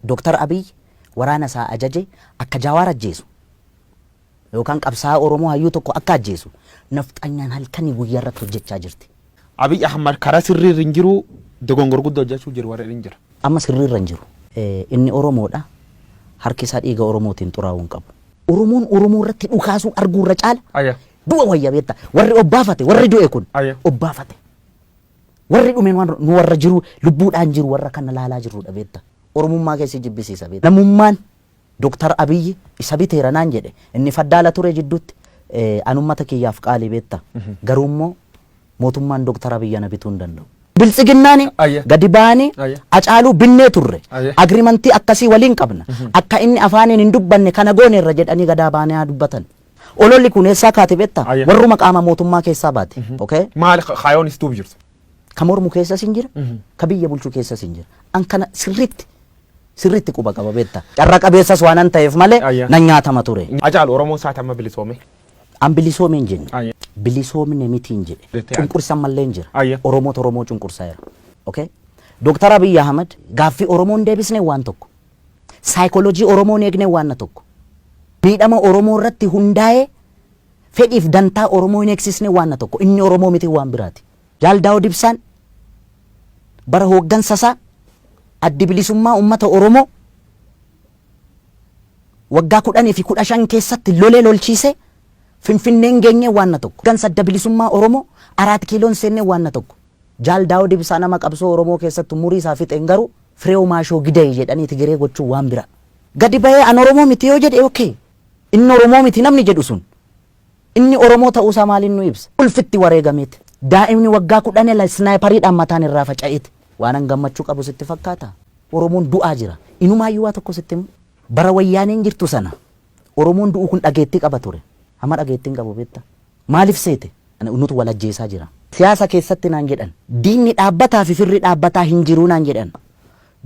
Dooktar Abiy waraana isaa ajaje akka Jawaar ajjeesu yookaan qabsaa'aa Oromoo hayyuu tokko akka ajjeesu nafxanyaan halkanii guyyaa irratti hojjechaa jirti. Abiy Ahmad karaa sirrii irra hin jiru, dogongor guddaa hojjechuu jiru warra hin jira. Amma sirrii irra hin jiru. Inni Oromoodha. Harki isaa dhiiga Oromootiin xuraa'uu hin qabu. Oromoon Oromoo irratti dhukaasuu arguu irra caala du'a wayya beekta. Warri obbaafate, warri du'e kun obbaafate. Warri dhume nu warra jiru lubbuudhaan jiru warra kana laalaa jirrudha beekta. Oromummaa keessi jibbisiisa beekta. Namummaan Doktar Abiyyi isa biteera naan jedhe inni faddaala ture jidduutti an ummata kiyyaaf qaalii beekta. Garuu immoo mootummaan Doktar Abiyyi ana bituu hin danda'u. Biltsiginnaan gadi ba'anii Acaaluu binnee turre. Agrimantii akkasii waliin qabna. Akka inni afaaniin hin dubbanne kana gooneerra jedhanii gadaa ba'anii haa dubbatan. Ololli kun eessaa kaate beektaa? Warruma qaama mootummaa keessaa baate. Okay? Maali kaayoon is duuba jirtu? Ka mormu keessas hin jira, ka biyya bulchu keessas hin jira. An kana sirriitti sirriitti quba qaba beektaa? Carra qabeessas waanan ta'eef malee nan nyaatama ture. Acaalu Oromoon saati amma bilisoome. An bilisoome hin jenne. Bilisoomne miti hin jedhe. Cunqursan mallee hin jira. Oromootu Oromoo cunqursaa jira. Okay? Dooktar Abiy Ahmad gaaffii Oromoo hin deebisne waan tokko. Saayikoolojii Oromoo hin eegne waan tokko. Miidhama Oromoo irratti hundaa'ee fedhiif dantaa Oromoo hin eegsisne waan tokko. Inni Oromoo miti waan biraati. Jaal Daawud Ibsaan bara hooggansa isaa Addi Bilisummaa Uummata Oromoo waggaa 10 fi 15 keessatti lolee lolchiisee Finfinneen geenyee waanna tokko. Hooggansa Adda Bilisummaa Oromoo Araat Kiiloon seennee waanna tokko. Jaal Daawud Ibsaa nama qabsoo Oromoo keessatti umurii isaa fixeen garuu Fireew Maashoo Gidayi jedhanii Tigiree gochuun waan bira. Gadi bahee an Oromoo miti yoo jedhe okay. Inni Oromoo miti namni jedhu sun inni Oromoo ta'uusaa maaliin nu ibsa? Ulfitti wareegameeti. Daa'imni waggaa 10 ela isnaayipariidhaan mataan irraa faca'eeti. Waanan gammachuu qabu sitti fakkaataa? Oromoon du'aa jira. Inumaayyuu waa tokko sitti himu. Bara Wayyaaneen jirtu sana Oromoon du'u kun dhageettii qaba ture. Amma dhageettii hin qabu beektaa? Maaliif seete? Nutu wal ajjeesaa jira. Siyaasa keessatti naan jedhan. Diinni dhaabbataa fi firri dhaabbataa hin jiru naan jedhan.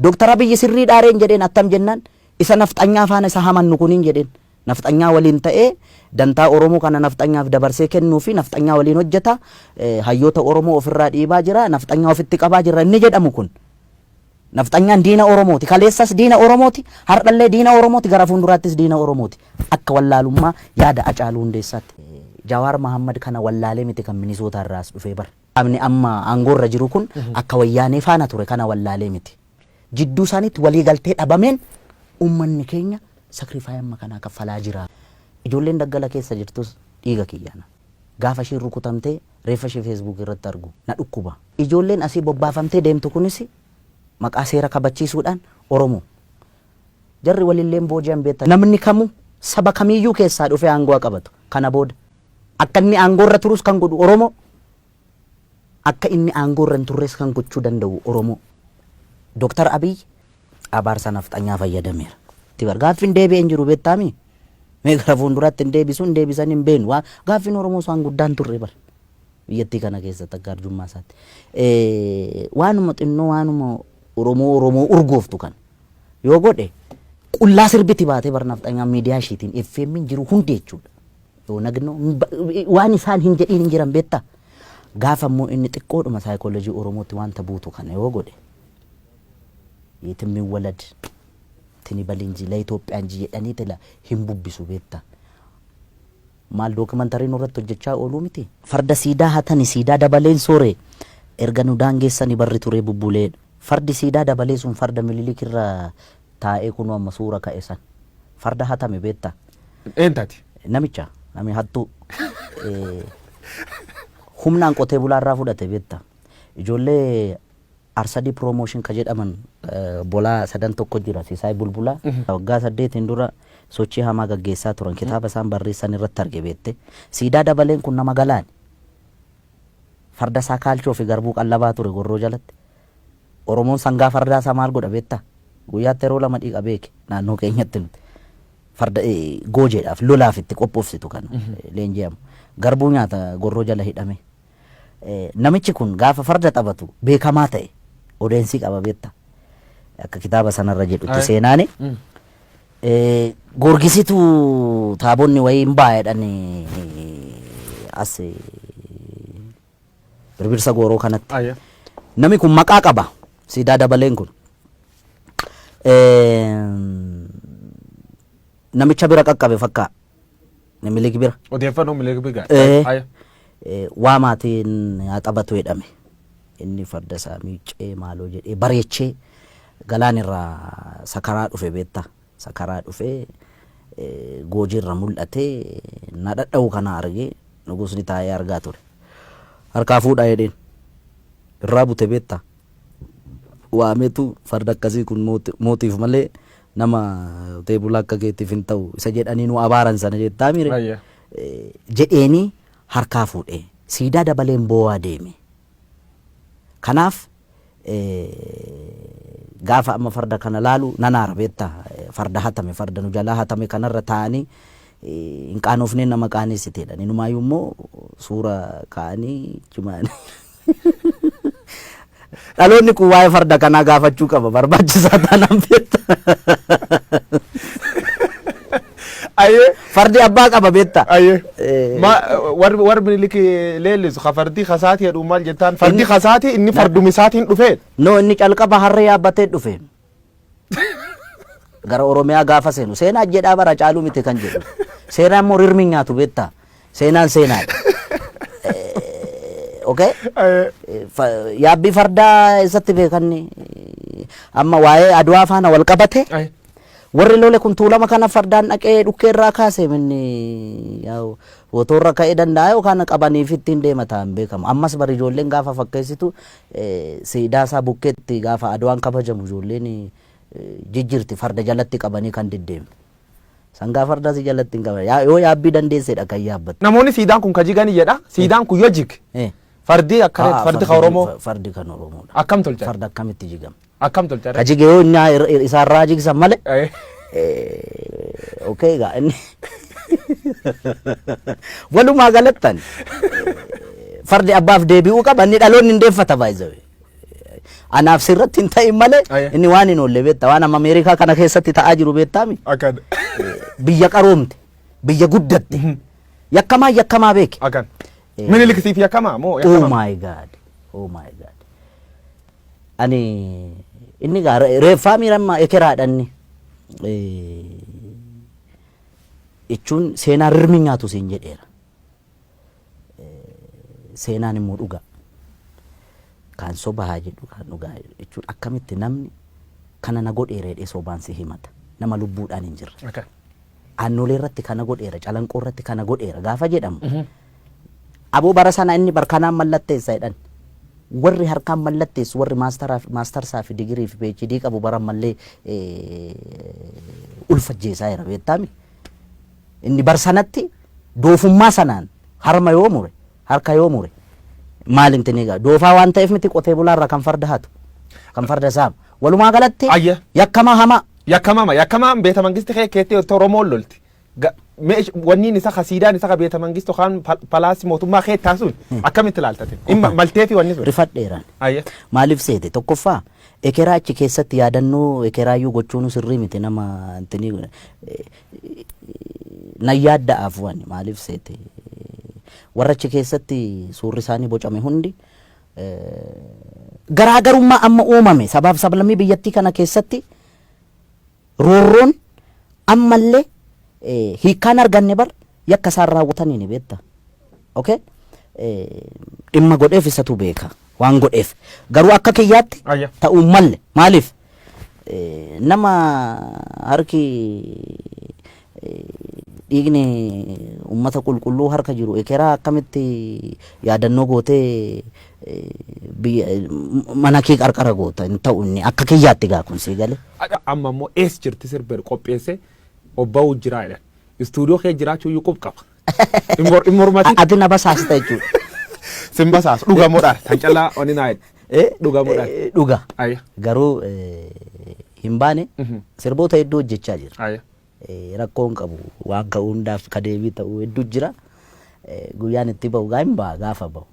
Dooktar Abiyyi sirrii dhaareen jedheen attam jennaan isa nafxanyaa faana isa hamannu kuniin jedheen. Nafxanyaa waliin ta'ee dantaa Oromoo kana nafxanyaaf dabarsee kennuu fi nafxanyaa waliin hojjeta. Hayyoota Oromoo ofirraa dhiibaa jira. Nafxanyaa ofitti qabaa jira inni jedhamu kun. Nafxanyaan diina Oromooti. Kaleessas diina Oromooti. Har'allee diina Oromooti. Gara fuulduraattis diina Oromooti. Akka wallaalummaa yaada Hacaaluu Hundeessaatti. Jawaar Mahaammad kana wallaalee miti kan Minisootaa irraa as dhufee bar. Qaamni amma aangoorra jiru kun akka Wayyaanee faana ture kana wallaalee miti. Jidduu isaaniitti walii galtee dhabameen uummanni keenya sacrifice amma kanaa kaffalaa jira. Ijoolleen daggala keessa jirtus dhiiga kiyyaana. Gaafa ishiin rukutamtee reeffa ishee Facebook irratti argu na dhukkuba. Ijoolleen asii bobbaafamtee deemtu kunis maqaa seera kabachiisuudhaan Oromoo. Jarri walillee hin booji'an beekta. Namni kamuu saba kamiiyyuu keessaa dhufee aangoo haa qabatu. Kana booda akka inni aangoo irra turus kan godhu Oromoo. Akka inni aangoo irra hin turres kan gochuu danda'u Oromoo. Doktar Abiy abaarsa nafxanyaa fayyadameera. Bar gaaffiin deebi'e hin jiru beektaami. Mee gara fuulduraatti hin deebisu hin deebisan hin beeknu. Waa gaaffiin Oromoo isaan guddaan turre bar. Biyyattii kana keessatti akka arjummaa isaatti. Waanuma xinnoo waanuma Oromoo Oromoo urgooftu kana yoo godhe qullaa sirbiti baatee bar nafxanyaan miidiyaa ishiitiin FM'n jiru hundi jechuudha. Yoo nagnoo waan isaan hin jedhiin hin jiran beektaa. Gaafa immoo inni xiqqoodhuma saayikoolojii Oromootti wanta buutu kana yoo godhe yeetimmiin walad tini balinji la Itoophiyaan ji jedhanii tila hin bubbisu beektaa. Maal dookimantarii nurratti hojjechaa ooluu miti? Farda siidaa hatani siidaa dabaleen soore erga nu daangeessani barri turee bubbulee. Fardi siidaa dabalee sun farda Mililik irra taa'ee kunoo amma suura ka'e san. Farda hatame beektaa? Eentati? Namicha nami hattuu humnaan qotee bulaa irraa fudhate beektaa? Ijoollee Arsadii Promotion ka jedhaman bolaa sadan tokko jira Sisaay Bulbulaa. Waggaa saddeetiin dura sochii hamaa gaggeessaa turan kitaaba isaan barreessan irratti arge beekte. Siidaa Dabaleen kun nama galaani. Farda isaa kaalchoo fi garbuu qallabaa ture gorroo jalatti. Oromoon sangaa fardaa isaa maal godha beektaa? Guyyaatti yeroo lama dhiqa beeki naannoo keenyatti nuti. Farda goojeedhaaf lolaaf itti qophoofsitu kan leenji'amu. Garbuu nyaata gorroo jala hidhamee. Namichi kun gaafa farda taphatu beekamaa ta'e odeensii qaba beekta. Akka kitaaba sanarra jedhutti seenaani. Goorgisitu taabonni wayii hin ba'a jedhani as birbirsa gooroo kanatti. Namni kun maqaa qaba. Siidaa Dabaleen kun. Namicha bira qaqqabe fakkaa. Minilik bira. Odeeffannoo Minilik bira. Eh. Waa maatiin haa taphatu jedhame. Inni farda isaa miiccee maaloo jedhee bareechee galaan irraa sakaraa dhufe beektaa. Sakaraa dhufee goojii irra mul'atee na dhadha'u kana argee nugusni taa'ee argaa ture. Harkaa fuudhaa jedheen. Irraa bute beektaa. Waametu farda akkasii kun mootiif malee nama qotee bulaa akka keetiif hin ta'u isa jedhanii nu abaaran sana jettaa mire Ayya. Jedheenii harkaa fuudhee siidaa dabaleen boo'aa deeme. Kanaaf gaafa amma farda kana laalu nan aara beektaa, farda hatame, farda nu jalaa hatame kanarra taa'anii hin qaanofnee nama qaaneessiteedha. Inumaayyuu immoo suura kaa'anii jimaan. Dhaloonni kun waa'ee farda kanaa gaafachuu qaba barbaachisaa taanaan beekta. Ayyee. Fardi abbaa qaba beekta. Ayyee. Ma warri warri Minilik leellisu ka fardi kasaati jedhu maal jettaan, fardi kasaati inni fardumi isaatiin dhufee. No, inni calqaba harree yaabbatee dhufe. Gara Oromiyaa gaafa seenu seenaa jedhaa bara caaluu miti kan jedhu. Seenaa immoo rirmi hin nyaatu beektaa. Seenaan seenaadha. Okay? Yaabbii fardaa eessatti beekanni amma waa'ee Adwaa faana wal qabate warri lole kun Tuulama kana fardaan dhaqee dhukkee irraa kaase minni yaa'u motorra ka'ee danda'a yookaan qabaniif ittiin deema ta'an beekamu. Ammas bari ijoolleen gaafa fakkeessitu siidaa isaa bukkeetti gaafa Adwaan kabajamu ijoolleen jijjiirti farda jalatti qabanii kan deddeemtu. Sangaa fardaa si jalatti hin qaban. Yoo yaabbii dandeessedha kan yaabbattu. Namoonni siidaan kun ka jigani jedha. Siidaan kun yoo jig. Fardi akka fardi ka Oromoo. Fardi kan Oromoodha. Akkam tolchan? Farda akkamitti jigama? Akkam tolchan? Ka jige yoo inni isaarraa jigsan malee. Okay egaa inni walumaa galattan fardi abbaaf deebi'uu qaba, inni dhaloonni hin deeffata baay'ee. Anaaf sirratti hin ta'in malee inni waan hin oolle beekta, waan amma Ameerikaa kana keessatti ta'aa jiru beektaami. Akkan. Biyya qaroomte, biyya guddatte, yakkamaa yakkamaa beeke. Akkan. Minilik siif yakkamaa moo Oh yakkamaa? my God. Oh my God. Ani inni gaa reeffaa miiramma ekeraadha inni. Jechuun seenaa rirmi nyaatu siin jedheera. Seenaan immoo dhugaa. Kaan soba haa jedhu, kaan dhugaa haa jedhu, jechuun akkamitti namni kana na godheera jedhee sobaan si himata? Nama lubbuudhaan hin jirre. Aannolee irratti kana godheera, Calanqoo irratti kana godheera gaafa jedhamu. Aboo bara sana inni barkanaan mallatteessa jedhan. Warri harkaan mallatteessu, warri maastarsaa fi digirii fi PhD qabu bara ammallee ulfajjeessaa jira beektaami. Inni bar sanatti doofummaa sanaan harma yoo mure, harka yoo mure, maal inti egaa doofaa waan ta'eef miti qotee bulaarraa kan farda hatu, kan farda saamu. Walumaa galatti yakkamaa hamaa. Yakkamama yakkamaan beeta mangisti kee keettee Oromoon lolti. Wanniin isa ka siidaan isa ka beeta mangistu kaan palaasii mootummaa kee taasuun akkamitti ilaaltate? Dhimma maltee fi wanni sun. Rifadheeraan. Maaliif seete? Tokkoffaa, ekeraa achi keessatti yaadannoo ekeraayyuu gochuun sirrii miti, nama intinii nan yaadda'aaf waan maaliif seete, warra achi keessatti suurri isaanii bocame hundi garaagarummaa amma uumame sabaaf sablammii biyyattii kana keessatti roorroon ammallee hiikkaan arganne bar yakka isaan raawwatanii ni beekta. Okay? Dhimma godheef isatu beeka waan godheef. Garuu akka kiyyaatti ta'uu malle. Maaliif? Nama harki dhiigni uummata qulqulluu harka jiru ekeraa akkamitti yaadannoo gootee biyya mana kee qarqara goota? Hin ta'u inni akka kiyyaatti gaa kun sii galee. Amma immoo ees jirti sirba qopheesse obba'uu jira jedhan. Istuudiyoo kee jiraachuu iyyuu qub qaba. Hin mormatin. Ati na basaasta jechuudha. Sin basaasu dhugamoodhaan kan callaa oni naa jedhe. Dhugamoodhaan. Dhuga. Garuu hin baane, sirboota hedduu hojjechaa jira. Rakkoo hin qabu, waan ka'uu hundaaf ka deebii ta'uu hedduu jira. Guyyaan itti ba'u gaa hin ba'a gaafa ba'u.